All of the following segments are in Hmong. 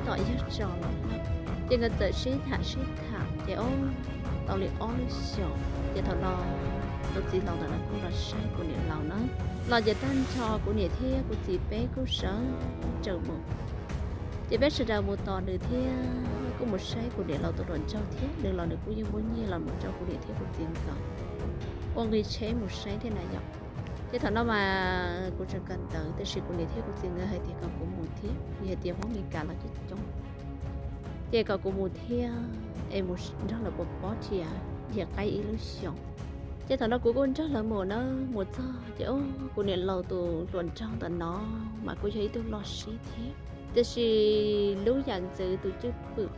tom yawg tso los lawm. Ces nkawd txawm sib tham sib tham ces ob, tau li ob lub xyoos ces thaum no tus txiv laus ntawm no kuj los saib kuv niam laus na, los ces tag nrho kuv niam thiab kuv txiv peb kuj sawv tsees mus. Ces peb sawv daws mus tos nws thiab kuj mus saib kuv niam laus tus hluas nraug thiab, nws los nws kuj yeej muab nyiaj los mus rau kuv niam thiab kuv txiv nkawd ua nqi tsheb mus saib thiab na yom. Ces thaum no mas kuv tseem kawm ntawv tiam sis kuv niam thiab kuv txiv nkawd hais tias kom kuv mus thiab, vim hais tias Hmoob Mes Kas los coob coob, ces kom kuv mus thiab es mus nrog lawv pov pob thiab dhia qaib ib lub xyoos. Ces thaum no kuv kuj nrog lawv mus na, mus txog ces kuv niam laus tus hluas nraug ntawm no mas kuj yog ib tug loj siab thiab, tiam sis lub yam ntxwv tus cwj pwm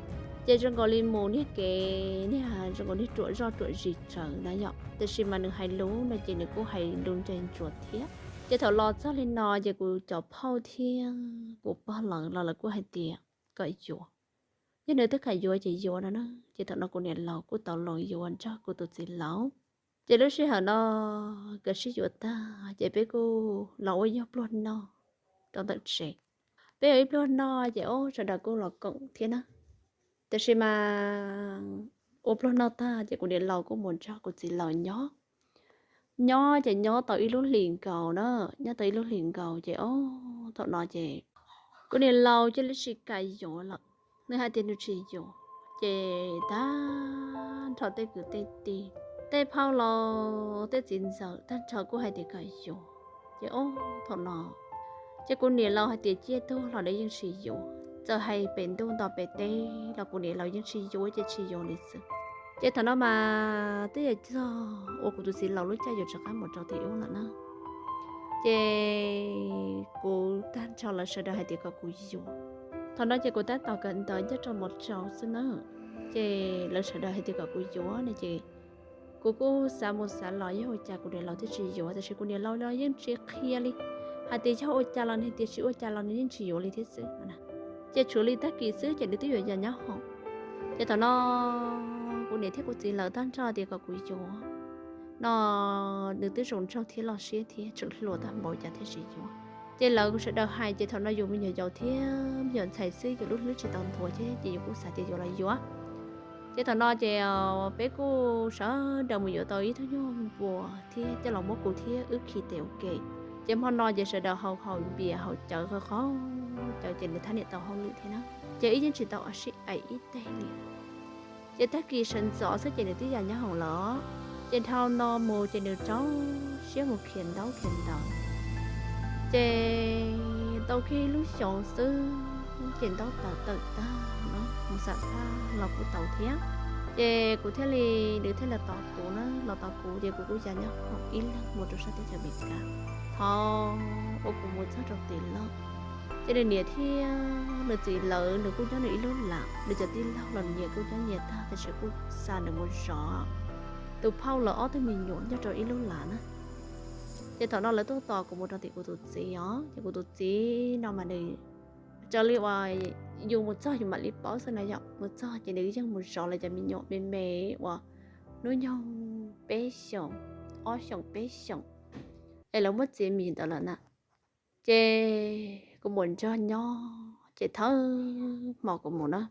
ces zoo nkaus li mus niag kev niag zoo nkaus niag ruam zoj ruam zis tsawv na yom, tiam sis mas nws hais lus no ces nws kuj hais lus nres ntsuav thiab. Ces thaum los txog li no ces kuv cov phauj thiab kuv pog lawv los lawv kuj hais tias kom yuav, yog nws twb kam yuav ces yuav no na. Ces thaum no kuv niam laus kuj tau los yuav nrog kuv tus txiv laus. Ces lub sij hawm no nkawd sib yuav tag ces peb kuj los ua ib pluag noj rau ntawm tsev. Peb ua ib pluag noj ces ob sawv daws kuj los koom thiab na. Tiam sis mas ua pluag noj tag ces kuv niam laus kuj mus nrog kuv txiv laus nyob. Nyob ces nyob tau ib lub hlis nkaus na, nyob tau ib lub hlis nkaus ces ob thaum no ces kuv niam laus cia li tsis kam yuav lawm. Nws hais tias nws tsis yuav, ces tag nrho tej kwv tej tij, tej phauj laus tej txiv ntxawm tag nrho kuj hais tias kom yuav, ces ob thaum no ces kuv niam laus hais tias ciaj tuag los nws yeej tsis yuav, txawm hais pem ntuj nto pem teb los kuv niam laus yeej tsis yuav ces tsis yuav li xwb. Ces thaum no mas twb yog txog uas kuv tus txiv laus lub caij yuav rov qab mus rau tim ub lawm na. Ces kuv tag nrho lawv sawv daws hais tias kom kuv yuav. Thaum no ces kuv tab tom kawm ntawv nyob rau mos rau xwb na, ces lawv sawv daws hais tias kom kuv yuav no ces kuv kuj xav mus xav los yog ua cas kuv niam laus thiaj tsis yuav, tiam sis kuv niam laus los yeej tsis qhia li, hais tias yog ua cas los nws tias tsis ua cas los nws yeej tsis yuav li thiab xwb. Ces tshuav li tag kis xwb ces nws twb yuav yas nyob hoom. Ces thaum no kuv niam thiab kuv txiv lawv tag nrho tias kom kuv yuav no, nws twb zoo nraug thiab loj siab thiab tseem hluas tag npaum cas thiaj tsis yuav. Ces lawv sawv daws hais ces thaum no yus me nyuam yaus thiab me nyuam ntxhais xwb yus lub hlwb tsis tau ntuav thiab ces yus kuj xav tias yuav los yuav. Ces thaum no ces peb kuj sawv daws mus yuav tau ib tug nyuag npua thiab coj los muab kuv thiab wb khi tes ua ke. Ces hmo no ces sawv daws haus haus npias haus cawv qhov qhov cawv ces nws thab niam tau hauj lwm thiab na. Ces wb yeej tsis tau sib aim ib teg li. Ces tag kis sawv ntxov xwb ces nws twb yas nyob hoom lawm. Ces dhau no mus ces nws rau siab mus khiav ntaub khiav ntawv. Ces tau kiag ib lub xyoos xwb ces ntaub tawm tawm tag no mus xam phaj los kuj tau thiab. Ces kuv thiaj li, nws thiaj los tos kuv na, los tos kuv ces kuv kuj yas nyob hoom ib leeg mus rau sab teb chaws Amelikas. Thaum uas kuv mus txog rau tim lawm, ces nws niam thiab nws txiv lawv nws kuj nyob nws ib lub lam, nws cov tij laug los nyias kuj nyob nyias tag, tiam sis kuj xa nws mus zov tus phauj lawv ob tug me nyuam nyob rau ib lub lam na. Ces thaum no lawv tuaj tos kuv mus rau tim kuv tus txiv os, ces kuv tus txiv no mas nws raws li uas yus mus txog yus mam li paub xwb na yom. Mus txog ces nws yeej mus zov lawv cov me nyuam me me uas hnub nyoog peb xyoos, ob xyoos peb xyoos, es lawv muab txiav mis ntawd lawm na. Ces kuv mus nrog nyob ces thawj hmo kuv mus na,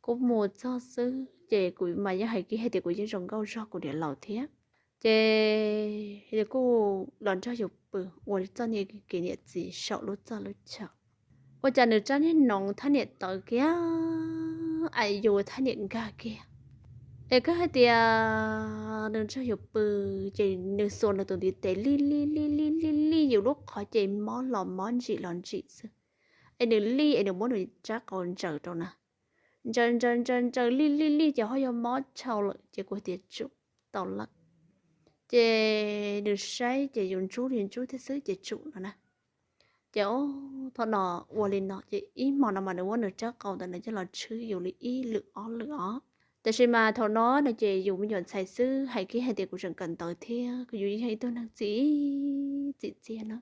kuv mus txog xwb ces kuv mas yeej hais kiag hais tias kuv yeej zoo nkauj zog kuv niam laus thiab. Ces nws kuj los nrog yus pw ua txoj niag kev niam txiv saum lub txaj lub chaw. Ua cas nws rab niag noov thab niam tawv kiag, aim yus thab niam nkag kiag. Es kawg hais tias nws nrog yus pw, ces nws xuas nws tus ntiv tes lij lij lij lij lij lij yus lub qhov ces mob los mob ntsim los ntsim xwb. Es nws lij es nws muab nws rab qau ntsaws rau na, ntsaws ntsaws ntsaws ntsaws lij lij lij ces ho yog mob tshau lawm ces kuv tias tsum, tau lawm. Ces nws saib ces yus ntsub li ntsub thiab xwb ces tsum no na. Ces thaum no ua li no ces ib hmo no mas nws muab nws rab qau ntawd nws coj los tshwb yus li ib lwm ob lwm os. Tiam sis mas thaum no no ces yus me nyuam ntxhais xwb, hais kiag hais tias kuv tseem kawm ntawv thiab kuv yus yeej yog ib tug neeg txim txim txiaj na.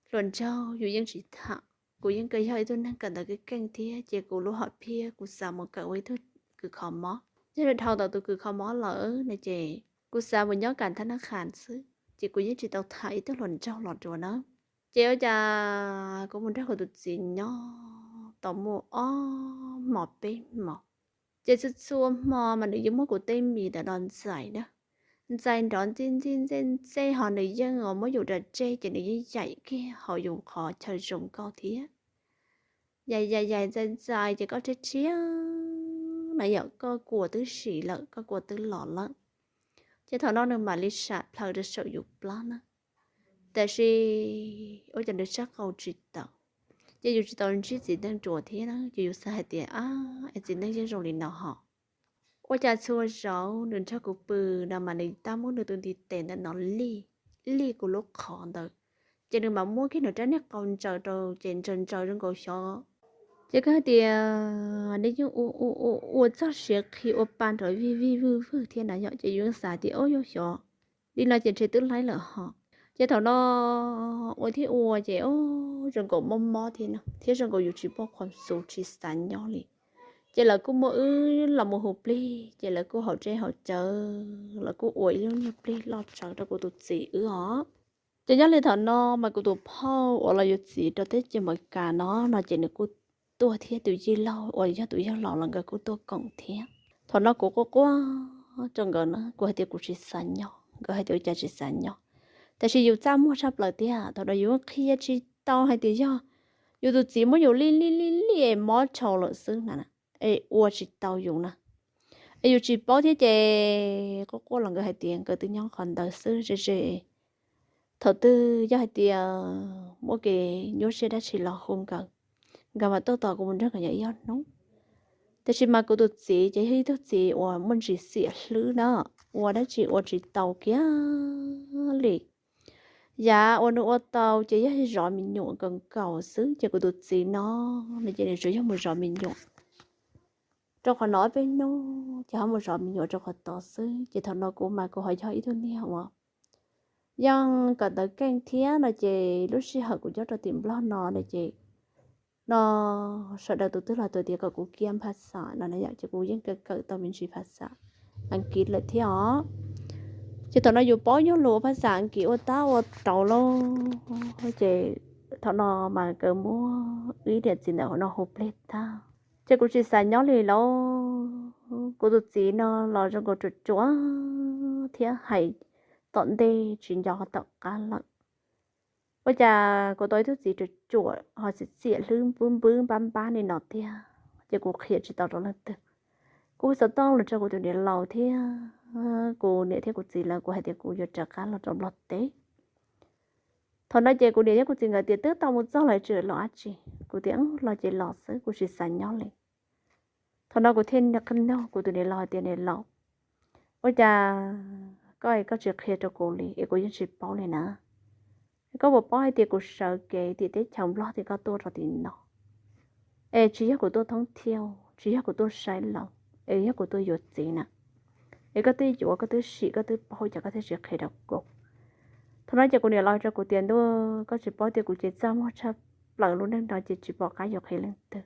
Hluas nraug yus yeej tsis tham, kuv yeej yog ib tug neeg kawm ntawv keej keej thiab ces kuv lub hom phiaj kuv xav mus kawm ua ib tug kws kho mob. Yog dhau ntawm tus kws kho mob lawm no ces kuv xav mus nyob kam thab nab qhas xwb ces kuv yeej tsis tau tham ib tug hluas nraug los dua na. Ces ua cas kuv mus nrog kuv tus txiv nyob tau muaj ob hmo peb hmo. Ces txhua txhua hmo mas nws yeej muab kuv tej mis ntawm no ntxais na, ntxais nrov ntxij ntxij ntxej ntxej ho nws yeej muab yus da tseg ces nws yeej yaim kiag hauv yus qhov chaw zoo nkauj thiab. Yaim yaim yaim ntxais ntxais ces koj rhiab rhiab na yom, koj kua twb sim lawm, koj kua twb los lawm. Ces thaum no nws mam li sam plhaws rau saum yus plab na. Tab sis ua cas nws sab qau tsis tawm, ces yus tsis tau ntsib txiv neej dua thiab na, ces yus xav hais tias, ab, es txiv neej yeej zoo li no hos. Ua cas txhua zaus nws nrog kuv pw no mas nws tab muab nws tus ntiv tes ntawm no lij, lij kuv lub qhov ntawd, ces nws mam muab kiag nws rab niag qau ntsaws rau ces ntsaws ntsaws zoo nkaus xyov. Ces koj hais tias nws yeej ua ua ua ua txog siav qhi ua pa nrov vij vij vwj vwj thiab na yom, ces yus xav tias, o, yog xyov li no ces ntshe twb laib lawm hos. Ces thaum no ua thiab ua ces, o, zoo nkaus mob mob thiab no, thiab zoo nkaus yus tsis muaj khuam xus tsis xav nyob li. Ces lawv kuj muab wb los mus hu plig, ces lawv kuj haus dej haus cawv, lawv kuj ua ib lub niag plig loj tsawv rau kuv tus txiv wb os. Ces nyob li thaum no mas kuv tus phauj uas los yuav txiv rau teb chaws Amelikas no no ces nws kuj tuaj thiab, tus yij laug uas yog tus yawg laus los nkawd kuj tuaj koom thiab. Thaum no kuv quaj quaj rau nkawd na, kuv hais tias kuv tsis xav nyob, nkawd hais tias ua cas tsis xav nyob. Tab sis yus txaj muag tshaj plaws tiag, thaum no yus qhia tsis tau hais tias yog yus tus txiv muab yus lij lij lij lij es mob tshau lawm xwb na, es ua tsis tau yus na. Es yus tsis paub thiab ces quaj quaj los nkawd hais tias nkawd twb nyob qhov ntawd xwb ze ze. Thaum twg yog hais tias muaj kev nyuaj siab dab tsi los hu nkawd, nkawd mam tuaj tos kuv mus nrog nkawd nyob ib ob hnub. Tab sis mas kuv tus txiv ces yog ib tug txiv uas muaj ntsis xiam hlwb na, ua dab tsi ua tsis tau kiag li. Yav uas nws ua tau ces yog zov me nyuam nkaus nkaus xwb, ces kuv tus txiv no, no ces nws tsuas yog mus zov me nyuam rau qhov no ob peb hnub ces ho mus zov me nyuam rau qhov tod xwb. Ces thaum no kuv mas kuv ho yog ib tug niag uas yeej kawm ntawv keej thiab no ces lub sij hawm kuv nyob rau tim Nplog no no ces no sawv daws tus twg los tus tias kom kuv kiab phas xas no na yom, ces kuv yeej kawm kawm tau me ntsis phas xas Askiv lawm thiab os. Ces thaum no yus paub nyuag lus phas xas Askiv ua tab ua rau lauj, ces thaum no mas nkawd muab wb niam txiv ntawm hauv no hu plig tag. Ces kuv tsis xav nyob li lauj, kuv tus txiv no los zoo nkaus ruam ruam thiab hais tom ntej tsis nco qhov tom qab lawm. Ua cas kuv tau ib tug txiv ruam ruam ho xiam xiam hlwb npwb npwb npab npab li no tiag, ces kuv qhia tsis tau rau leej twg. Kuv xav tau los rau kuv tus niam laus thiab kuv niam thiab kuv txiv lawv, kuv hais tias kuv yuav rov qab los rau Nplog teb. Thaum no ces kuv niam thiab kuv txiv nkawd tias twb tau mus txog lawm tseem los dab tsi. Kuv tias los ces los xwb, kuv tsis xav nyob li. Thaum no kuv thiaj nug kuv tus niam laus hais tias niam laus, ua cas koj es koj tsis qhia rau kuv li es kuv yeej tsis paub li na. Koj puas paub hais tias kuv sawv kev tim teb chaws Nplog tim koj tuaj rau tim no es tsis yog kuv tuaj thoob thiaj, tsis yog kuv tuaj saib laus, es yog kuv tuaj yuav txiv na. Es koj twb yuav, koj twb sim, koj twb paub, cas koj thiaj tsis qhia rau kuv? Thaum no ces kuv niam laus rau kuv tias ntuj, koj tsis paub tias kuv ces txaj muag tshaj plaws lub neej no ces tsis pom qab yuav qhia leej twg.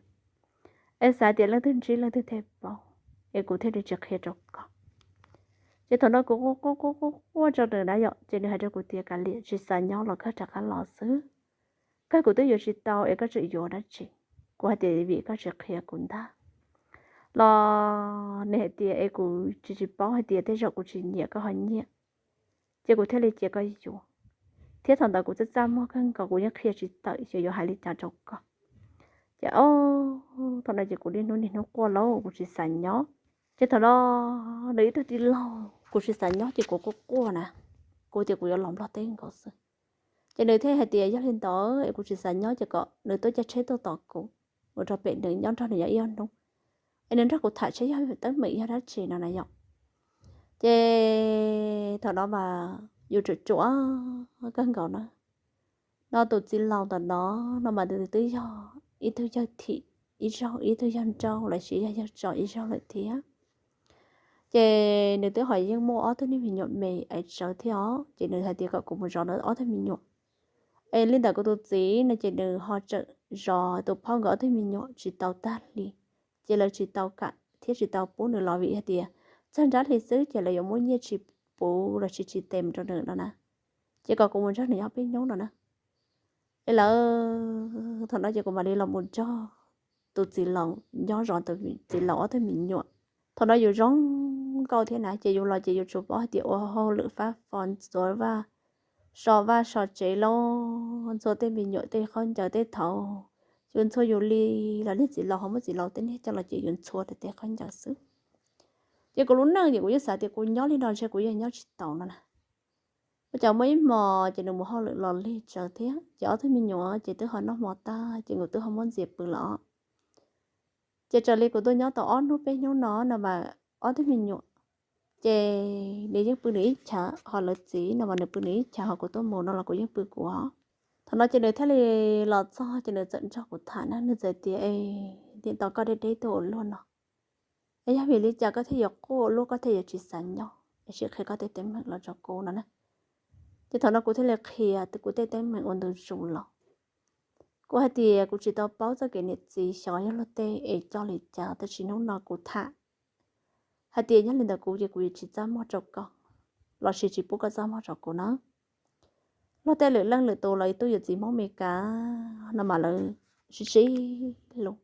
Es xav tias leej twg ntsib leej twg thiaj paub, es kuv thiaj li tsis qhia rau koj. Ces thaum no kuv quaj quaj quaj quaj rau nws na yom, ces nws hais rau kuv tias kav liam, tsis xav nyob los koj rov qab los xwb. Koj kuv twb yuav tsis tau es koj tseem yuav dab tsi? Kuv hais tias vim koj tsis qhia kuv ntag. Los nws hais tias es kuv tsis tsis paub hais tias tej zaum kuv tsis nyiam koj ho nyiam, ces kuv thiaj li cia koj yuav. Thiab thaum ntawd kuv txaj txaj muag kawg nkaus, kuv yeej qhia tsis tawm xyov yuav hais li cas rau koj. Ces o, thaum no ces kuv niaj hnub niaj hnub quaj lauj, kuv tsis xav nyob. Ces thaum no nws ib tug tij laug, kuv tsis xav nyob ces kuv quaj quaj na, kuv tias kuv yuav los Nplog teb nkaus xwb. Ces nws thiaj hais tias yog li ntawd es kuv tsis xav nyob ces kom nws tuaj caij tsheb tuaj tos kuv, mus rau pem nws nyob nrog nws nyob ib ob hnub, es nws nrog kuv tham seb yog teeb meem yog dab tsi no na yom. Ces thaum no mas yus ruam ruam kawg nkaus na. No tus txiv laus ntawm no, no mas nws twb yog ib tug yawg thim ib zaug, ib tug yawg nrauj los sis yog yawg tso ib zaug lawm thiab. Ces nws twb ho yeej muaj ob tug niag me nyuam me aiv tsawv thiab os, ces nws hais tias kom kuv mus zov nws ob tug me nyuam. Es li ntawm kuv tus txiv no ces nws ho tseem zov tus phauj nkawd ob tug me nyuam tsis tau tag hli, ces lawv tsis tau kam thiab tsis tau pub nws los vim hais tias txog nrab hli xwb ces lawv yuav muab nyiaj tsis puv los sis tsis tes rau nws no na. Ces kom kuv mus nrog nws nyob peb hnub no na. Es lawv thaum no ces kuv mam li los mus nrog tus txiv laus nyob zov tus txiv laus ob tug me nyuam. Thaum no yus zoo nkauj thiab na, ces yus los ces yus tsuas paub hais tias ua hauj lwm fab fo ntxuav vaj, so vaj so tsev los ntxhua tej me nyuam tej khaub ncaws tej thaud, yus ntxhua yus li los niag txiv laus ho muab txiv laus tej niag coj los ces yus ntxhua tej khaub ncaws xwb. Ces kuv lub neej ces kuv yeej xav tias kuv nyob li no ntshe kuv yeej nyob tsis taus no na. Ua cas muaj ib hmo ces nws mus hauj lwm los lig tsawv thiab ces ob tug me nyuam ces twb ho noj hmo tag ces nkawd twb ho muab ntxias pw lawm. Ces raws li kuv tuaj nyob tau ob hnub peb hnub no no mas ob tug me nyuam ces nws yeej pw nws ib chav, ho lawv txiv no mas nws pw nws ib chav, ho kuv tuaj mus no los kuv yeej pw kuv os. Thaum no ces nws thiaj li los txog ces nws txawm nrog kuv tham na, nws txawm tias, E, nim no koj deb deb tuaj ua luaj no, es yog vim li cas koj thiaj yuav quaj ua luaj, koj thiaj yuav tsis xav nyob, es sim qhia koj tej teeb meem los rau kuv no na. Ces thaum no kuv thiaj li qhia kuv tej teeb meem ua ntu zus los. Kuv hais tias kuv tsis tau paub txoj kev niam txiv xyov yog luag tej es coj li cas, tab sis hnub no kuv tham hais tias nyob li ntawd kuv ces kuv yuav tsis txaj muag rau koj, los sis tsis pub koj txaj muag rau kuv na. Luag tej lwm leej lwm tus los ib tug yuav txiv Hmoob Mes Kas no mas lawv sib sib hlub,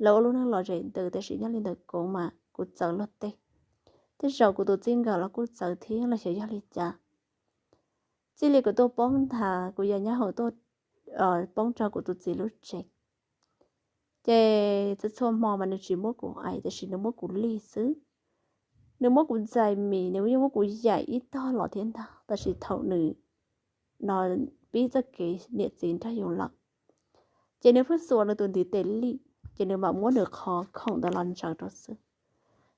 lawv ua lub neej los zem ntws, tab sis nyob li ntawd kuv mas kuv txawv luag tej. Tej zaum kuv tus txij nkawm los kuj txawv thiab los xyov yog li cas. Txij li kuv tuaj poob nthav, kuv yawg Nyab Hoom tuaj poob rau kuv tus txiv lub tsev, ces txhua txhua hmo mas nws tsis muab kuv aim, tab sis nws muab kuv lij xwb. Nws muab kuv ntxais mis, nws yeej muab kuv yaim ib tog los thiab ntag, tab sis thaum nws no pib txoj kev niam txiv nrog yus lawm, ces nws pheej xuas nws tus ntiv tes lij, ces nws mam muab nws qhov khoom ntawd los ntsaws rau xwb.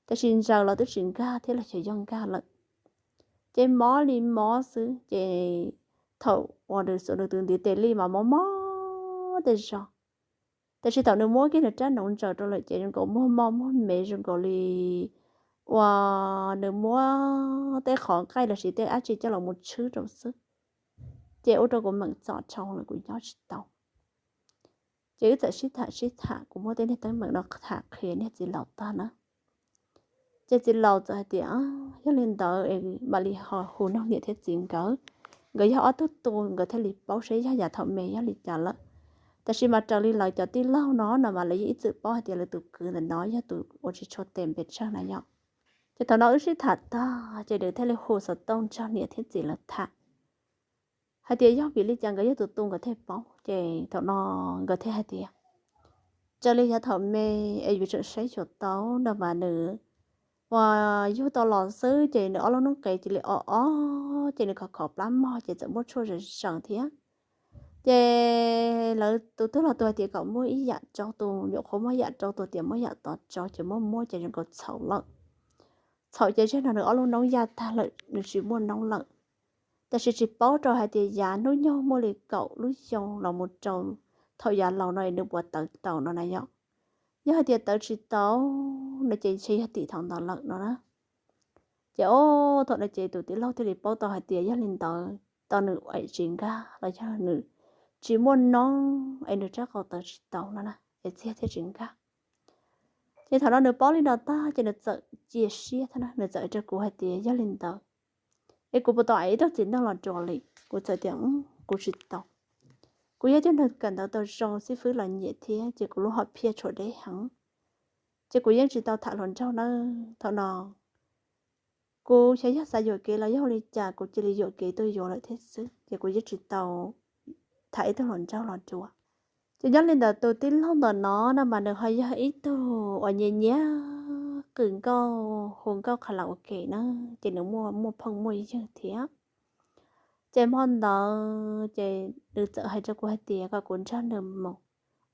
Tab sis ntsaws los twb tsis nkag thiab los xyov yog nkag lawm, ces mob li mob xwb. Ces thaum uas nws xuas nws tus ntiv tes lij mas mob mob tej zog, tab sis thaum nws muab kiag nws rab noov ntsaws rau lawm ces zoo nkaus muag moj muag me zoo nkaus li uas nws muab tej qhov nqaij los sis tej dab tsi coj los mus tshwb rau xwb, ces ua rau kuv meem txom dhau lawm, kuv nyob tsis tau. Ces wb txawm sib tham sib tham, kuv muab tej niag teeb meem no tham qhia niag txiv laus tag na. Ces txiv laus txawm hais tias, Yog li ntawd es mam li ho hu noog niam thiab txiv nkawd, nkawd yog ob tug tu nkawd thiaj li paub seb yog yav thaum me yog li cas lawm. Tab sis mas raws li lawv cov tij laug no no mas lawv yeej ib txwm paub hais tias lawv tus kwv ntawm no yog tus uas tsis tshua tes npe tsawg na yom. Ces thaum no wb sib tham tag ces nws thiaj li hu xov tooj nrog niam thiab txiv lawv tham hais tias yog vim li cas nkawd yog tus tu nkawd thiaj paub. Ces thaum no nkawd thiaj hais tias, Raws li yav thaum me es yus tseem saib xyuas tau no mas nws uas yug tau los xwb ces nws ob lub noob qes cia li o o, ces nws khov khov plab mog ces txawm muaj tshuaj zees zees thiab. Ces lawv tus twg los tus hais tias kom muab ib yam rau tus, nyuam qhuav muab yam rau tus tias muab yam tod rau ces muab muab ces zoo nkaus txhaum lawm. Txhaum ces zaum no nws ob lub noob yaj tag lawm, nws tsis muaj noob lawm. Tab sis tsis paub rau hais tias yav hnub nyoog muaj li kaum lub xyoo los mus rau thaum yav laus no es nws puas tawv tau no na yom. Yog hais tias tawv tsis tau no ces ntshe yog tim thaum ntawd lawm no na. Ces o, thaum no ces tus tij laug thiaj li paub tau hais tias yog li ntawd tau nws aim tsis nkag los yog nws tsis muaj noob es nws rab qau tawv tsis tau no na es txiag thiaj tsis nkag. Ces thaum no nws paub li no tag ces nws txawm cia siab thiab na, nws txawm hais rau kuv hais tias yog li ntawd es kuv puas tau aim ib tug txiv neej los dua li. Kuv txawm tias kuv tsis tau. Kuv yog ib tug neeg kawm ntawv tau zoo, xib fwb los nyiam thiab ces kuv lub hom phiaj tshuav deb heev. Ces kuv yeej tsis tau tham hluas nraug na. Thaum no kuv xyov yog xav yuam kev los yog li cas kuv cia li yuam kev tuaj yuav lawm thiab xwb, ces kuv yeej tsis tau tham ib tug hluas nraug los dua. Ces nyob li ntawd tus tij laug ntawm no no mas nws ho yog ib tug uas nyiam nyiam qw nkauj, hu nkauj karaoke na, ces nws muaj muaj phooj muaj ywg thiab. Ces hmo ntawd ces nws txawm hais rau kuv hais tias kom kuv nrog nws mus,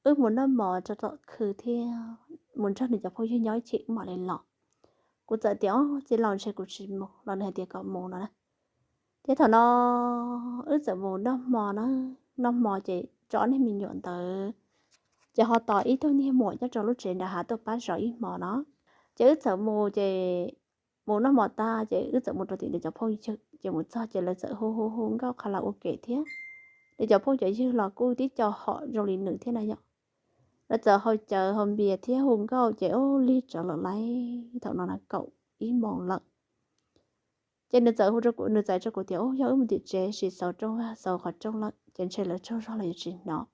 wb mus noj mov rau tom khw thiab mus nrog nws cov phooj ywg nyob ib chim mam li los. Kuv txawm tias, Txiv laus, ntshe kuv tsis mus los nws hais tias kom mus no na. Ces thaum no wb txawm mus noj hmo na, noj hmo ces tso ob niag me nyuam ntawd, ces ho tos ib tug niag muam nyob rau lub tsev nram hav tuaj pab zov ib hmo no. Ces wb txawm mus ces mus noj hmo tag ces wb txawm mus rau tim nws cov phooj ywg, ces mus txog ces lawv txawm hu hu hu nkauj karaoke thiab. Nws cov phooj cov ywg los kuj tib co hom zoo li nws thiab na yom. Lawv txawm haus cawv haus npias thiab hu nkauj ces ub lig tsawv lawm lauj, thaum no na kaum ib moos lawm. Ces nws txawm hu rau kuv, nws txawm hais rau kuv tias, Ub, yog wb mus tim tsev sim xauv rooj vag xauv qhov rooj lawm ces ntshe lawv tsaug zog los yuav tsis hnov.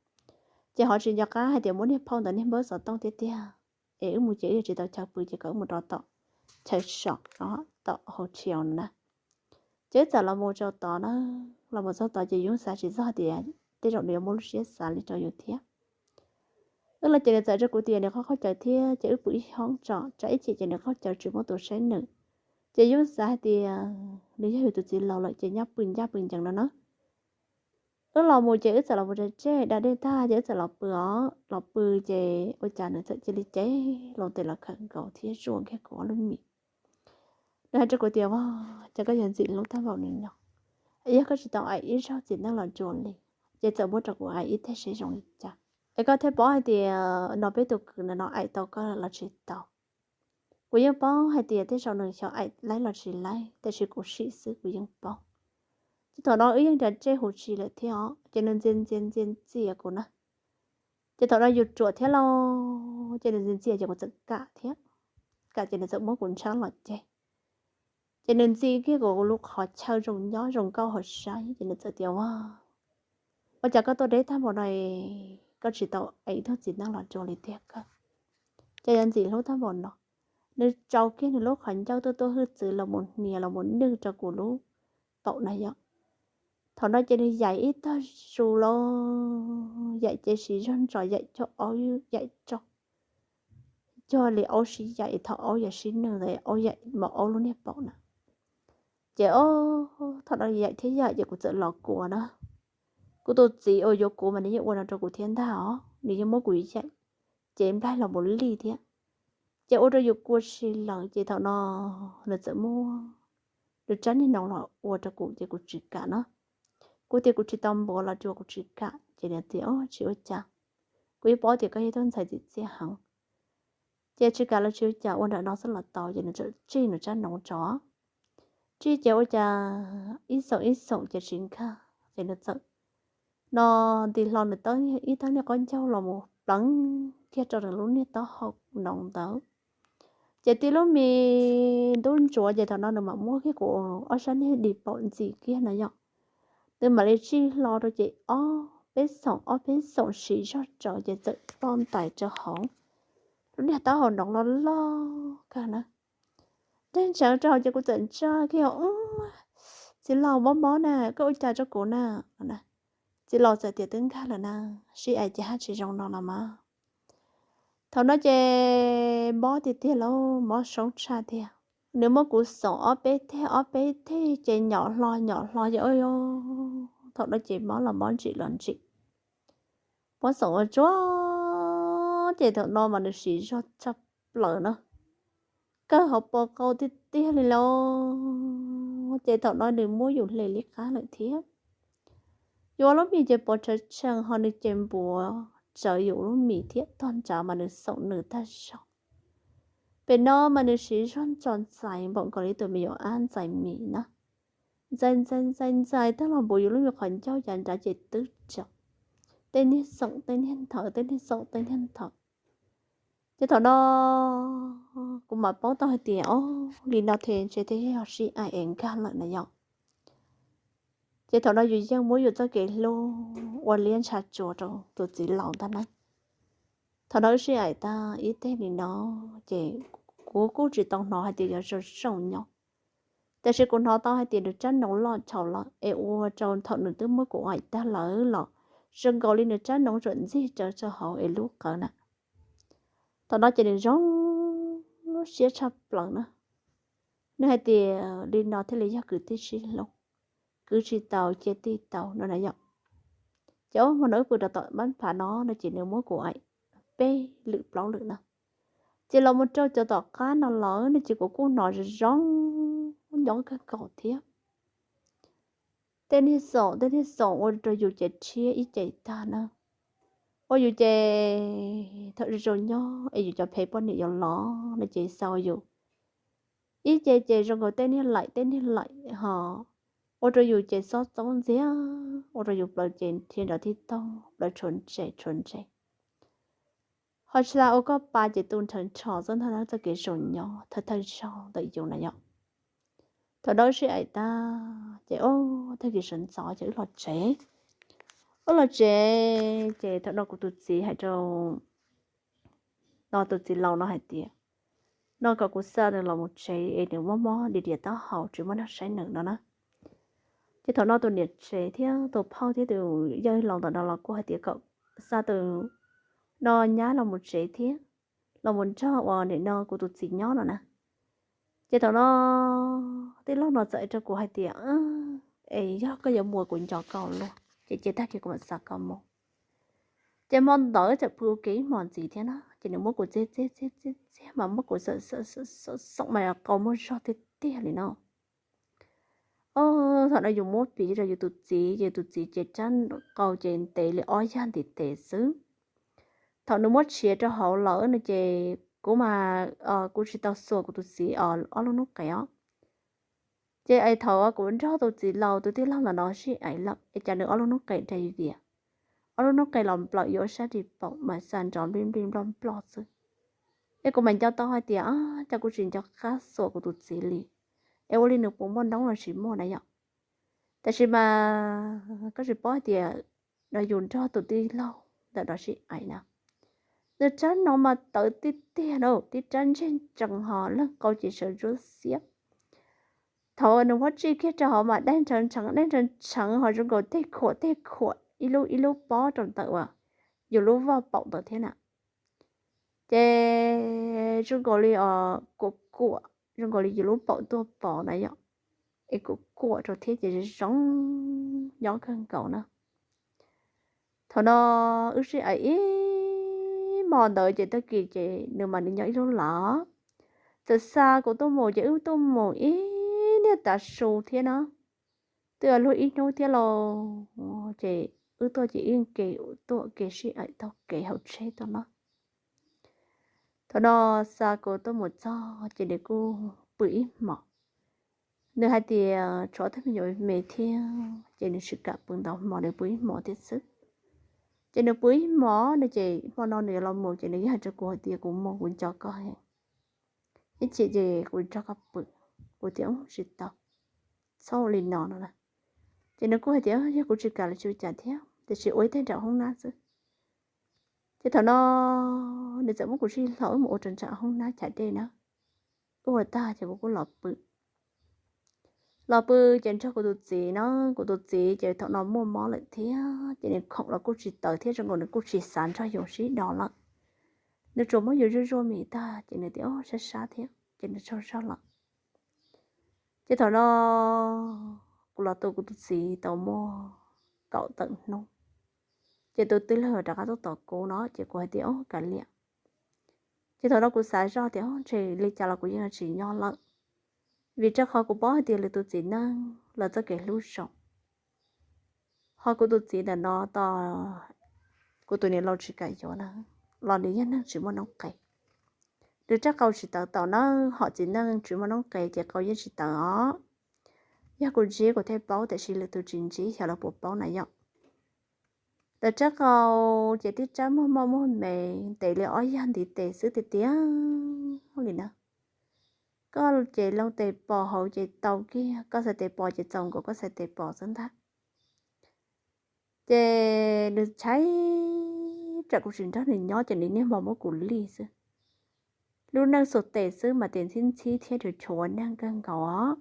Ces ho tsis nco qab hais tias muab niag phauj ntawd niag npawb xov tooj thiab tiag, es wb mus ces wb yuav tsis tau chaw pw ces kom wb mus rau tom chaw so no, tom hotel no na. Ces wb txawm los mus rau tod na, los mus txog tod ces yus xav tsis txog tias tej zaum nws yuav muaj lub siab xav li rau yus thiab. Wb los ces nws txawm rau kuv tias nws qhov qhov chaw thiab ces wb pw ib hoob tso, tsam ib chim ces nws qhov chaw tsis muaj tus saib nws. Ces yus xav hais tias nws yog yus tus txiv laus lawm ces nyob pw ncaj pw ncees no na. Wb los mus ces wb txawm los mus tsev tseg da dej tag ces wb txawm los pw os, los pw ces ua cas nws txawm cia li cev loo tes los khawm nkaus thiab zuaj kiag kuv ob lub mis. Nws hais rau kuv tias, Ua cas koj yuav ntxim hlub tag npaum no no? Yog koj tsis tau aim ib zaug txiv neej los dua li, ces txawm muab rau kuv aim ib teg seb zoo li cas, es koj thiaj paub hais tias no peb tus kwv no no aim tau koj los tsis tau. Kuv yeej paub hais tias tej zaum nws xyov aim laib los tsis laib, tiam sis kuv sim xwb kuv yeej paub. Ces thaum no wb yeej nrov ntsej huv si lawm thiab os, ces nws ntxias ntxias ntxias ntxias kuv na. Ces thaum no yus ruam thiab lauj, ces nws ntxias ntxias ces kuv txawm kam thiab, kam ces nws txawm muab kuv ntshab los ceg. Ces nws ntxi kiag kuv lub qhov chaw zoo nyob zoo nkauj hauv saib ces nws txawm tias, Ua, ua cas koj tuaj deb tag npaum no, koj tsis tau aim ib tug txiv neej los dua li tiag kawg? Ces yog ntxim hlub tag npaum no, nws tsau kiag nws lub qhov ncauj tuaj tuaj hwj txwv los mus hnia los mus nwj rau kuv lub paum na yom. Thaum no ces nws yaim ib tog zus los, yaim ces siv zog ntsos yaim cog aub, yaim rau cog li aub sib yaim, thaum aub yuav sib nwj ntawd aub yaim mas aub lub niag paum na. Ces o, thaum no yaim thiab yaim ces kuv txawm los kua na. Kuv tus txiv uas yuav kuv mas nws yeej ua no rau kuv thiab ntag os, nws yeej muab kuv yaim cev nplaig los mus lij thiab. Ces ua rau yus kua si lawm ces thaum no nws txawm muab nws rab niag noov los ua rau kuv ces kuv tsis kam na. Kuv tias kuv tsis tau npuav los rau kuv tsis kam ces nws tias, Tsis ua cas, kuv yeej paub tias koj yog ib tug ntxhais txim txiaj heev. Ces tsis kam los tsis ua cas, ua nram no xwb los tau. Ces nws txawm tsij nws rab noov tso, tsij ces ua cas ib xoom ib xoom ces tsis nkag ces nws txawm no nti hlo nws ib tawb niag qaub ncaug los mus pleev kiag rau nws lub niag taub hau noov ntawd. Ces tib lub me ntub ntsuav ces thaum no nws mam muab kiag kuv ob sab niag di paum ntxim kiag na yom. Nws mam li tsij hlo rau ces ob peb xoom ob peb xoom siv zog rawv ces txawm ploj ntais rau hauv lub niag taub hau noov loj loj kawg na. Nteg ntseev rau hauv ces kuv txawm ntsaj kiag, Txiv laus, mob mob na, koj ua cas rau kuv na? Txiv laus txawm tias, Twb nkag lawm na, sib aim ces haj tsis zoo no los mas. Thaum no ces mob tiag tiag lauj, mob soob tshaj tiag. Nws muab kuv xoom ob peb teg ob peb teg ces nyom hlo nyom hlo ces, thaum no ces mob los mob ntsim los ntsim. Mob xoom ua tsuag ces thaum no mas nws siv zog tshaj plaws na, kawg hauv paus qau tiag tiag li lauj. Ces thaum no nws muab yus hle li qab lawm thiab. Yus ob lub mis ces pov tshawv tshee ho nws ces npuav tsawv yus lub mis thiab tog ntshav mas nws xoom nws tag zog. Pem no mas nws siv zog ntso ntxais npaum nkaus li tus me nyuam ab ntxais mis na. Ntxais ntxais ntxais ntxais tag los npuav yus lub me qhov ncauj yav nrad ces twb tsaus. Tej niag xoom tej niag nthawv, tej niag xoom tej niag nthawv. Ces thaum no kuv mam paub tau hais tias, o, li no thiaj ntshe thiaj yog sib aim es nkag lawm na yom. Ces thaum no yus yeej muab yus txoj kev hlub ua liab ntsha tsuas rau tus txiv laus ntag na. Thaum no wb sib aim tag ib teg li no, ces kuv kuj tsis tau hnov hais tias yuav zoo zoo nyob. Tiam sis kuv hnov tau hais tias nws rab noov loj tshauv lawm es ua rau thaum nws twb muab kuv aim tag lawm los zoo nkaus li nws rab noov tsuam ntxig rawv rau hauv es lub qawv na. Thaum no ces nws zoo siab tshaj plaws na. Nws hais tias li no thiaj li yog kwv tij sib hlub, kwv tsis tau cia tij tau no na yom. Ces hmo no wb pw rau tom npab phav no no ces nws muab kuv aim peb lwm plaub lwm na. Ces los mus rau cov tom qab no lawm no ces kuv kuj hnov zoo zoo nyob kawg nkaus thiab. Tej niag xoom tej niag xoom ua rau yus ces rhiab ib ce tag na. Ua yus ces thaum zoo zoo nyob es yus cov phev poj niam yuav los no ces xaus yus ib ce ces zoo nkaus tej niag laim tej niag laim ho ua rau yus ces xob txoob ntxiag, ua rau yus plaws ces rhiab nrov tib taug, plaws tshuav ntses tshuav ntses. Ho tsis tas ua koj pa ces tu nrhawv nrho txoj ntag txoj kev zoo nyob thawj thawj zaug ntawm yus na yom. Thaum no wb sib aim tag ces o, tag kis sawv ntxov ces wb los tsev. Wb los tsev ces thaum no kuv tus txiv hais rau no tus txiv laus no hais tias, no kom kuv xa nws los mus tsev es nws mob mob diam diam taub hau tsis muaj neeg saib nws no na. Ces thaum no tus niam tsev thiab tus phauj thiab tus yawg laus ntawm no los kuj hais tias kom xa tus no nyab los mus tsev thiab, los mus nrog uas nim no kuv tus txiv nyob no na. Ces thaum no tij laug no txawm rau kuv hais tias, es yog koj yuav mus kuv nco koj luag, ces cia tag kis kuv mam xa koj mus. Ces hmo ntawd txawm pw ua ke ib hmos ntxiv thiab na, ces nws muab kuv txiag txiag txiag txiag mas muab kuv xom xom mas qau muaj zog tiag tiag li no. Thaum no yus muab piv rau yus tus txiv ces tus txiv ces rab qau ces ntev li ob yag ntiv tes xwb. Thaum nws muab tshiav rau hauv lawm no ces kuv mas kuv tsis tau xuas kuv tus txiv ob lub hnub qes os. Ces es thaum kuv nrog tus txiv laus tus tij laug ntawm no sib aim lawm es cas nws ob lub hnub qes dai vias, ob lub hnub qes los nplawm yuav sab ris paum mas xa nrov nplij nplij nploj nploj xwb. Es kuv mam nco tau hais tias cas kuv tsis nco qab xuas kuv tus txiv li, es ua li nws puas muaj noob los tsis muaj na yom. Tab sis mas koj tsis paub hais tias no yus nrog tus tij laug ntawm no sib aim na, nws rab no mas tawv tiag tiag na, tib rab ntseg ntsees ho leeg qau ces sawv ntsuab xiab. Thaum nws muab tsij kiag rau hauv mas dai ntsheev ntsheev dai ntsheev ntsheev ho zoo nkaus tej khuam tej khuam ib lub ib lub pob rau ntawm uas yus lub vaj paum ntawd thiab na. Ces zoo nkaus li kuam kuam zoo nkaus li yus lub paum tuaj pov na yom, es kuam kuam rau thiab ces zoo zoo nyob kawg nkaus na. Thaum no wb sib aim ib hmo ntawd ces tag kis ces nws mam li nyob ib lub lawm. Txawm xa kuv tuaj mus ces wb tuaj mus ib niag tav su thiab na, twb luag ib hnub thiab lauj, ces wb tuaj ces wb ke tuaj ke sib aim taug kev hauv tsheb tuaj na. Thaum no xa kuv tuaj mus txog ces nws kuj pw ib hmos. Nws hais tias tshuav tej me nyuam me thiab ces nws tsis kam pw ntau hmo, nws pw ib hmos thiab xwb. Ces nws pw ib hmos no ces hmo no nws yuav los mus ces nws yeej hais rau kuv hais tias kuv mus kuv nco koj, ib chim ces kuv nrog koj pw. Kuv tias tsis tau, txhob ua li no no na. Ces nws kuj hais tias yog kuv tsis kam los tsis ua cas thiab, tiam sis ua ib teg nram hoob nab xwb. Ces thaum no nws txawm muab kuv zij hlo wb mus ua rau nram hoob nab chav dej na. Wb ua tag ces kuv kuj los pw. Los pw ces nrog kuv tus txiv na, kuv tus txiv ces thaum no muaj mob lawm thiab ces nws khoom los kuj tsis tawv thiab zoo nkaus nws kuj tsis xav nrog yus sib do lawm. Nws tsuas muab yus zuaj zuaj mis tag ces nws tias sab sab thiab ces nws tsaug zog lawm. Ces thaum no kuv los tu kuv tus txiv tau muaj kaum tawm hnub, ces tus tij laug rov qab tuaj tos kuv no ces kuv hais tias kav liam. Ces thaum no kuv xav zoj tias ntshe li cas los kuv yeej tsis nyob lawm, vim rau qhov kuv paub hais tias lwm tus txiv neej lawv txoj kev hlub zoo. Ho kuv tus txiv ntawm no tos kuv tus niam laus tsis kam yuav na, los nws yog neeg tsis muaj noob qes. Nws rab qau tsis tawv tau na, hom txiv neej tsis muaj noob qes ces qau yeej tsis tawv os. Yog kuv ntsib kuv thiaj paub tiam sis lwm tus tsis ntsib xyov lawv puas paub na yom. Lawv rab qau ces tib rab muag moj muag me, ntev li ob yag ntiv tes xwb tiag tiag li na. Koj ces loo tes pos hauv ces tau kiag, koj xaiv tes pos ces txaus nkaus koj xaiv tes pos xwb ntag. Ces nws tshaib tsam kuv tsis nrog nws nyob ces nws niaj hmo muab kuv lij xwb. Lub neej xuas tes xwb mas tes ntxhib ntxhib thiab tsuas tshuav neeg kawg nkaus os.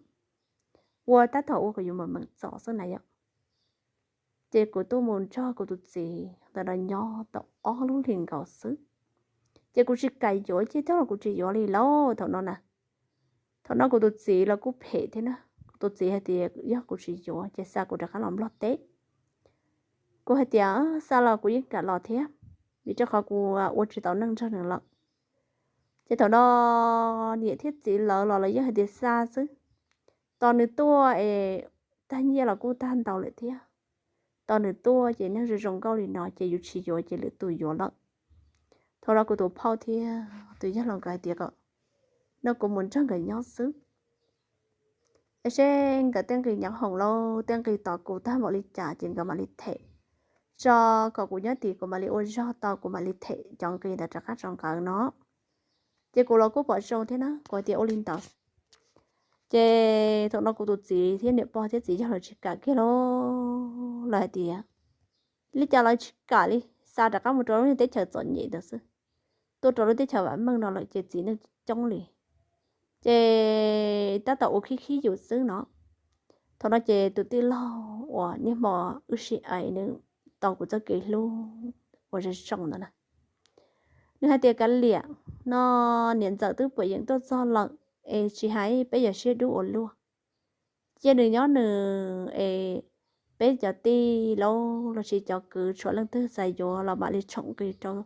Ua tab tom ua kom yus meem meem txom xwb na yom. Ces kuv tuaj mus nrog kuv tus txiv ntawm no nyob tau ob lub hlis nkaus xwb. Ces kuv tsis kam yuav, ces tag los kuv tsis yuav li lauj thaum no na. Thaum no kuv tus txiv los kuj phem thiab na. Kuv tus txiv hais tias yog kuv tsis yuav ces xa kuv rov qab los Nplog teb. Kuv hais tias xa los kuv yeej kam los thiab, vim rau qhov kuv ua tsis tau neej nrog nws lawm. Ces thaum no niam thiab txiv lawv los lawv yeej hais tias xa xwb, tos nws tuaj es tag nyiaj los kuj tag ntau lawm thiab. Tos nws tuaj ces neeg zoo zoo nkauj li no ces yus tsis yuav ces lwm tus yuav lawm. Thaum no kuv tus phauj thiab tus yawg laus nkawd hais tias kom no kuv mus nrog nkawd nyob xwb, es seb nkawd tej nqi nyob hoom lauj, tej nqi tos kuv tag npaum li cas ces nkawd mam li them tso, kom kuv nyob tid kuv mam li ua zog tau kuv mam li them cov nqi ntawd rov qab rau nkawd no. Ces kuv los kuj pom zoo thiab na, kuv hais tias ua li ntawd. Ces thaum no kuv tus txiv thiab niam pog thiab txiv yawg lawv tsis kam kiag lauj, lawv hais tias li cas los tsis kam li, xa rov qab mus rau lub teb chaws txom nyem ntawd xwb. Tuaj rau lub teb chaws vam meej no lawm ces txiv neej coob li, ces tab tom ua khib khib yus xwb no. Thaum no ces tus tij laug uas niaj hmo wb sib aim nws tau kuv txoj kev hlub uas zoo zoo ntawd na, nws hais tias, Kav liam, no niam ntxawm twb puas yeem tuaj txog lawm, es tsis hais peb yog siab dub ua luaj, cia nws nyob nws es peb cov tij laug los sis cov kwv tshuav leej twg xav yuav los mam li tshoom nqi rau,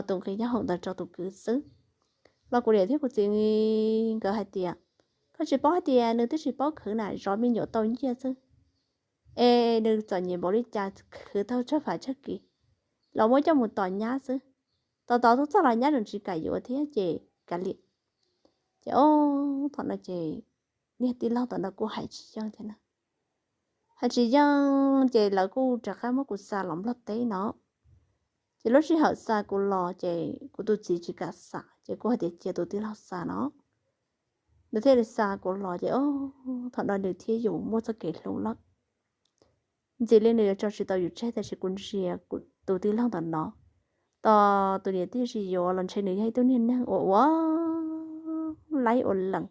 tus nqi nyob hauv ntawd rau tus kwv xwb. Los kuv niam thiab kuv txiv nkawd hais tias, Koj tsis paub hais tias nws twb tsis paub khwv na, zov me nyuam tau nyiaj xwb, es nws txom nyem npaum li cas khwv tau tsawg phav tsawg kis los muab coj mus tos nyab xwb. Tos tos tuaj txog los nyab tseem tsis kam yuav thiab ces kav liam. Ces o, thaum no ces niag tij laug tom no kuj hais tsis yeej thiab na. Hais tsis yeej ces lawv kuj rov qab muab kuv xa los Nplog teb no. Ces lub sij hawm xa kuv los ces kuv tus txiv tsis kam xa ces kuj hais tias cia tus tij laug xa no. Nws thiaj li xa kuv los ces o, thaum no nws thiab yus muaj txoj kev hlub lawm. Ntxim li nws yuav tso tsis tau yus tseg tab sis kuv ntsia tus tij laug ntawm no, tos tus niam tij tsis yuav los ntshe nws yog ib tug niag neeg uas ua laib ua lees,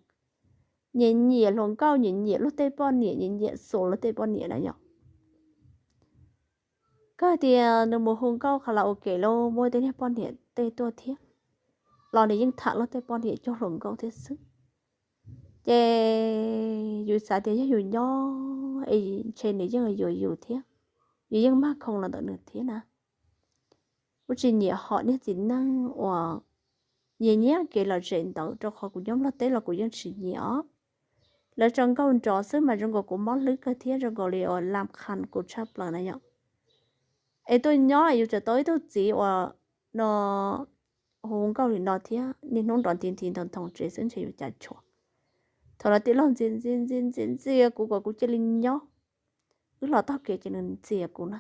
nyiam nyiam hluas nkauj, nyiam nyiam luag tej poj niam, nyiam nyiam xus luag tej poj niam na yom. Koj tias nws mus hu nkauj qhov los ua ke los muaj tej niag poj niam tej tuaj thiab, los nws yeej tham luag tej poj niam cuag hluas nkauj thiab xwb. Ces yus xav tias yog yus nyob es ntshe nws yeej yuav yus thiab, yus yeej mag khoo los ntawm nws thiab na. Kuv tsis nyiam hom niag txiv neej uas nyiam nyiam kev lom zem ntawd, rau qhov kuv nyob Nplog teb los kuv yeej tsis nyiam os. Lawv tso nkauj nrov xwb mas zoo nkaus kuv mob hlwb kawg thiab zoo nkaus li uas lam qhan kuv tshaj plaws na yom. Es tuaj nyob yus tseem tau ib tug txiv uas no hu nkauj li no thiab, niaj hnub nrov nti nti ntog nthoos tsev xwb ntshe yus cas tshuav. Thaum no tij laug ntxias ntxias ntxias ntxias ntxias kuv kom kuv cia li nyob. Wb los taug kev ces nws ntxias kuv na.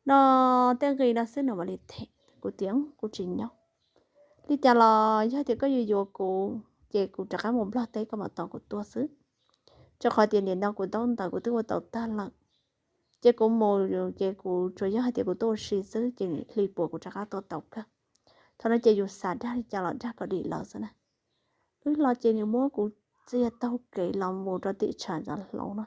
No tej nqi no xwb nws mam li them, kuv tias kuv tsis nyob. Li cas los yog tias koj yuav yuav kuv ces kuv rov qab mus Nplog teb koj mam tos kuv tuaj xwb. Rau qhov tias nim no kuv ntaub ntawv kuv twb ua tau tag lawm, ces kuv mus ces kuv tsuas yog hais tias kuv tuaj ua si xwb ces hli puas kuv rov qab tuaj tau kawg. Thaum no ces yus xav dag li cas los dag kom dim lawv xwb na. Wb los ces nws muab kuv txiag taug kev los mus rau tim tshav ntxov hlau na.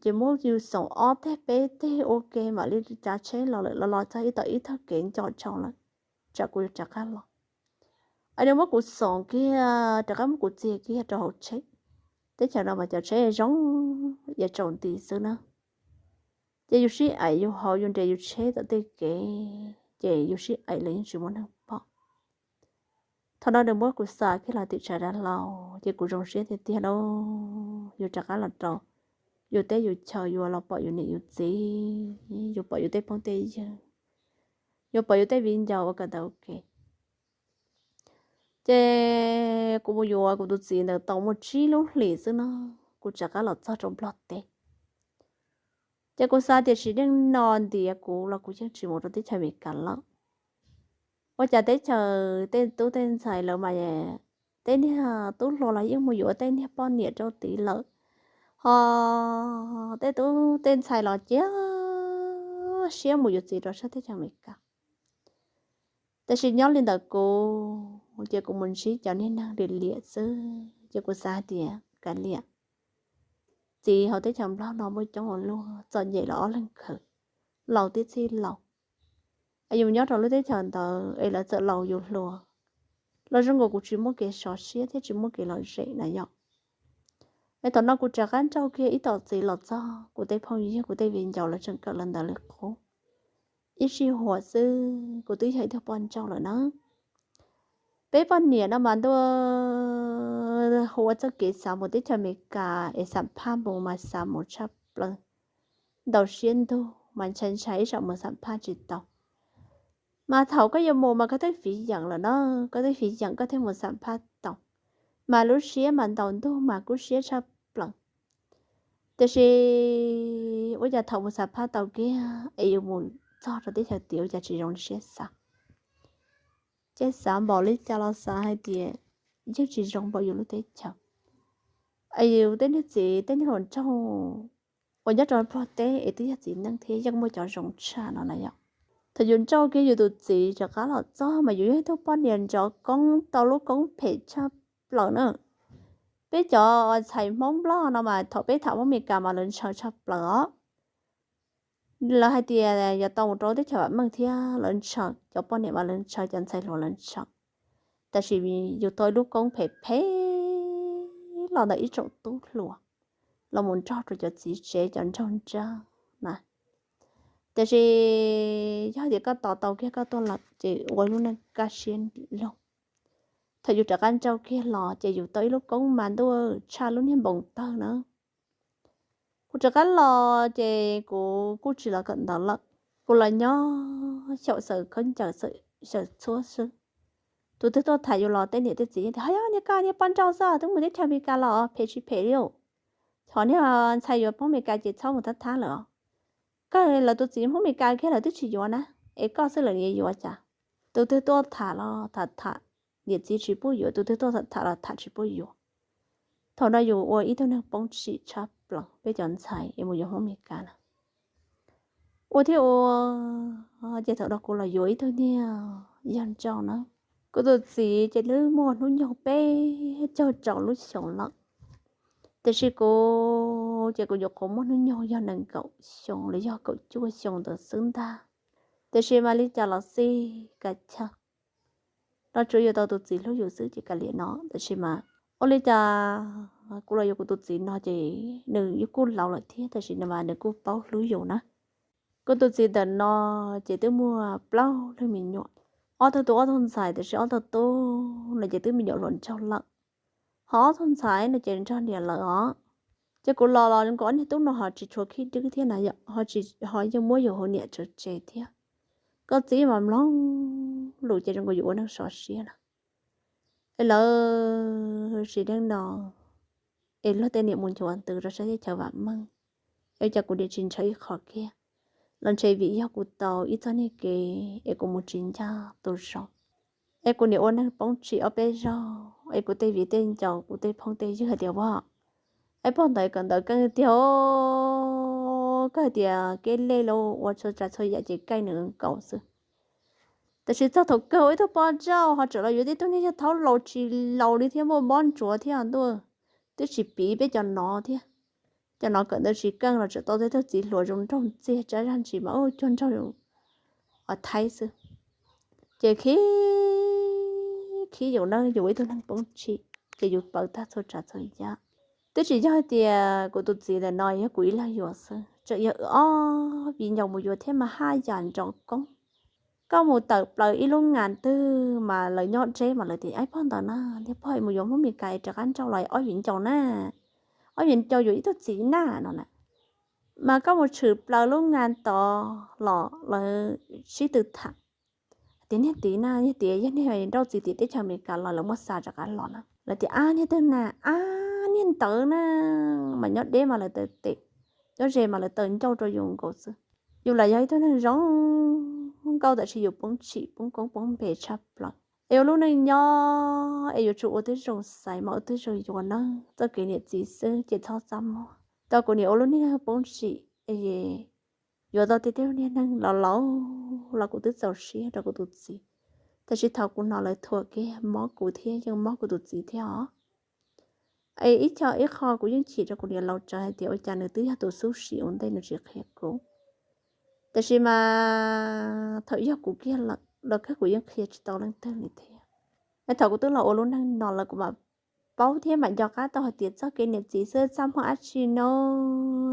Ces muab yus xoom ob teg peb teg ua ke mam li tsav tsheb los lawm, los los txog ib tom ib tag kev nco tshau lawm, tsam kuv yuav rov qab los. Es nws muab kuv xoom kiag rov qab muab kuv txiag kiag rau hauv tsheb. Teb chaws no mas cov tsheb zoo, iav tsaus nti xwb na. Ces yus sib aim yus hauv yus nres yus tsheb tom tej kev, ces yus sib aim los yeej tsis muaj neeg pom. Thaum no nws muab kuv xa kiag los tim tshav dav hlau, ces kuv zoo siab tiag tiag lauj. Yus rov qab los rau yus teb yus chaw, yus los pom yus niam yus txiv, yus pom yus tej phooj tej ywg, yus pom yus tej viv ncaus ua ka ntawd ua ke. Ces kuv mus yuav kuv tus txiv ntawd tau muaj tsib lub hlis xwb no, kuv rov qab los txog rau Nplog teb. Ces kuv xav tias sim neej no ntiav kuv los kuv yeej tsis mus rau teb chaws Amelikas lawm. Ua cas teb chaws tej tub tej ntxhais lawv mas, tej niag tub hluas los yeej mus yuav tej niag poj niam rau tid lawm, ho tej tub tej ntxhais los cia siab mus yuav txiv rau sab teb chaws Amelikas. Tab sis nyob li ntawd kuv ces kuv mus ntsib cov niag neeg liam liam xwb, ces kuv xav hais tias kav liam, txiv hauv teb chaws Nplog no muaj coob ua luaj, txom nyem los ob leeg khaws, laus tib txhij laus. Es yus nyob rau lub teb chaws ntawd es lawv txawm laus yus hluas los zoo nkaus kuv tsis muaj kev sov siab thiab tsis muaj kev lom zem na yom. Es thaum no kuv rov qab nrauj kiag ib tom txiv los txog, kuv tej phooj ywg kuv tej viv ncaus lawv tseem kawm lawv ntawv li qub. Ib sij huam xwb kuv twb yog ib tug poj ntsuam lawm na. Peb poj niam no mas ntuj, hu ua txoj kev xav mus teb chaws Amelikas es xam phaj mus mas xav mus tshaj plaws, ntau siab ntug mas ntshai ntshai ib tsam mus xam phaj tsis tau. Mas thaum koj yuav mus mas koj twb fiv yeem lawm na, koj twb fiv yeem koj thiaj mus xam phaj tau. Mas lub siab mas ntau ntug mas kub siab tshaj plaws. Tiam sis ua cas thaum mus xam phaj tau kiag es yus mus txog rau teb chaws tid ua cas tsis zoo li siab xav. Ces xav npaum li cas los xav hais tias yeej tsis zoo npaum yus lub teb chaws. Es yus tej niag txiv tej niag hluas nraug uas nyob rau Nplog teb es twb yog txiv neej thiab yeej muaj cov zoo tshaj no na yom. Thaum yus nrauj kiag yus tus txiv rov qab los txog mas yus yog ib tug poj niam nrov koob tau lub koob phem tshaj plaws na. Peb cov ntxhais Hmoob Nplog no mas thaum peb tham Hmoob Meskas mas lawv ntshaw tshaj plaws os. Lawv hais tias yog tau mus rau teb chaws vam meej thiab lawv ntshaw, cov poj niam mas lawv ntshaw, cov ntxhais hluas lawv ntshaw. Tab sis yus tau ib lub koob phem phem los ntawm ib tsoom tub hluas los mus nrog rau cov txiv tsev cov nraug nrag na. Tiam sis yog tias koj tos tau kiag koj tuaj lawm ces ua lub neej kaj siab lug. Thaum yus rov qab nrauj kiag los ces yus tau ib lub koob mas ntuj tshaj lub niag npoo tawg na. Kuv rov qab los ces kuv kuj tsis los kawm ntawv lawm, kuv los nyob xyaum xaws khaub ncaws xyaws txhuab xwb. Tus twg tuaj tham yus los tej niam tej txiv tias, Ho yog niag koj niag poj nrauj xwb twb mus teb chaws Amelikas los phem tsis phem li. Thov niag ntxhais yuav Hmoob Amelikas ces txhob mus thab thab lawm os. Koj lawv tus txiv Hmoob Amelikas kiag lawv twb tsis yuav na, es koj xwb lawv yuav cas? Tus twg tuaj tham los tham tham, niam txiv tsis pub yuav, tus twg tuaj tham tham los tham tsis pub yuav. Thaum no yus ua ib tug neeg poob tsim tshaj plaws peb cov ntxhais es mus yuav Hmoob Amelikas na. Ua thiab ua, ces thaum no kuv los yuav ib tug niag yawg nrauj na. Kuv tus txiv ces twb muaj hnub nyoog peb caug rau lub xyoos lawm, tiam sis kuv ces kuv nyuam qhuav muaj hnub nyoog yog nees nkaum xyoo los yog kaum cuaj xyoo ntawd xwb ntag. Tiam sis mas li cas los xij kav chaw no tsuav yuav tau tus txiv hlub yus xwb ces kav liam no. Tiam sis mas ua li cas kuv los yuav kuv tus txiv no ces nws kuj laus lawm thiab, tiam sis nws mas nws kuj paub hlub yus na. Kuv tus txiv ntawm no ces twb muaj plaub leeg me nyuam, ob tug tub ob tug ntxhais, tiam sis ob tug tub no ces twb me nyuam hluas nraug lawm, ho ob tug ntxhais no ces nrog niam lawm os. Ces kuv los los nkaus ob niag tub no ho tsis tshua khib dwb thiab na, ho yeej muab yus hauv niam tsawv tsev thiab. Koj txiv mas mloog lus ces zoo nkaus yus ua neeg sov siab na. Es lawv tsis deej no, es luag tej niam mus nchuav ntws rau sab teb chaws vam meej, es cas kuv niam tsis ntshaw ib qho kiag? Los ntshe vim yog kuv tau ib txoj niag kev es kuv mus tsis ncaj tus zoo, es kuv niam ua neeg poob tsim ob peb zaug, es kuv tej viv tej ncaus kuv tej phooj tej ywg hais tias, Ua, ib pog ntawd kawm ntawv keej tiag, kawg tias kev lej los ua txhua tsav txhua yam ces kaij nws nkaus xwb. Tab sis txog thaum kawg ua ib tug poj nrauj ho tseem los yuav tib tug niag yawg thaub laus tsis laus li thiab muaj mob ntsuav thiab ntuj, twb tsis piv peb cov no thiab. Cov no kawm ntawv tsis keej los tseem tau tej tug txiv hluas zoo nraug ntxiag, tsab zaj ntsis mas ua cuag nraug Thaib xwb. Ces khib, khib yus na, yus ua ib tug neeg poob tsim ces yus poob tag txhua tsav txhua yam. Twb tsis yog hais tias kuv tus txiv ntawm no yog kuv ib leeg yuav xwb, tseem yog ob viv ncaus mus yuav thiab mas haj yam nrov koob. Koj mus tawm plaws ib lub ngas twg mas lawv nyob deb mas lawv tias, Ib pog ntawd na, niag pog mus yuav Hmoob Meskas rov qab nrauj los ob viv ncaus na, ob viv ncaus yuav ib tug txiv na no na. Mas koj mus tshwm plaws lub ngas tod los lawv sib tw tham tias, Niag tid na, niag tid yog niag nrauj txiv tim teb chaws Amelikas los lawv muab xa rov qab los na. Lawv tias, Ab, niag twg na? Ab, niag ntawd na, mas nyob deb mas lawv taw tes, nyob ze mas lawv taw ncauj rau yus nkaus xwb. Yus lam yog ib tug neeg zoo nkauj tab sis yus poob tsim poob koob poob npe tshaj plaws. Es yuav lub neej nyob es yuav tsum ua tib zoo xaiv mas ua tib zoo yuav na. Txoj kev niam txiv xwb ces txhob txaj muag. Tau kuv niam ua lub niag poob tsim, yuav tau tej tib lub niag neeg laus laus los kuv twb txaus siab rau kuv tus txiv. Tab sis thaum kuv hnov lawv thuam kiag mob kuv thiab yeej mob kuv tus txiv thiab os. Es ib co ib qho kuv yeej chim rau kuv niam laus tsawv hais tias ua cas nws twb yog tus xub sim ua ntej nws tsis qhia kuv. Tab sis mas thaum yog kuv kiag lawm los kawg kuv yeej qhia tsis tau leej twg li thiab. Es thaum kuv twb los ua lub neej no lawm kuv mam paub thiab mam nco qab tau hais tias txoj kev niam txiv xwb txaj muag dab tsi no,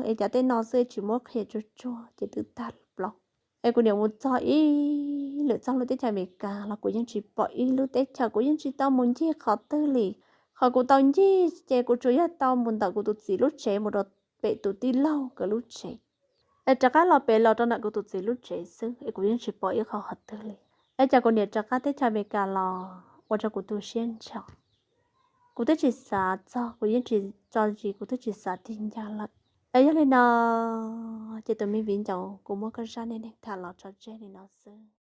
es cas tej no xwb tsis muab qhia tsuag tsuag ces twb tag plaub. Es kuv niam mus txog ib lwm txog lub teb chaws Amelikas los kuv yeej tsis pom ib lub teb chaws, kuv yeej tsis tau mus ncig qhov twg li. Qhov kuv tau ncig ces kuv tsuas yog tau mus ntawm kuv tus txiv lub tsev mus rau pem tus tij laug nkawd lub tsev. Es rov qab los pem los rau ntawm kuv tus txiv lub tsev xwb es kuv yeej tsis pom ib qho qhov twg li. Es cas kuv niam rov qab teb chaws Amelikas los ua rau kuv tu siab ntsho. Kuv twb tsis xav txog, kuv yeej tsis tso zis, kuv twb tsis xav tig ncaj lawm. Es yog li no ces tus me viv ncaus, kuv muab koj zaj neej neeg tham los tso tseg li no xwb.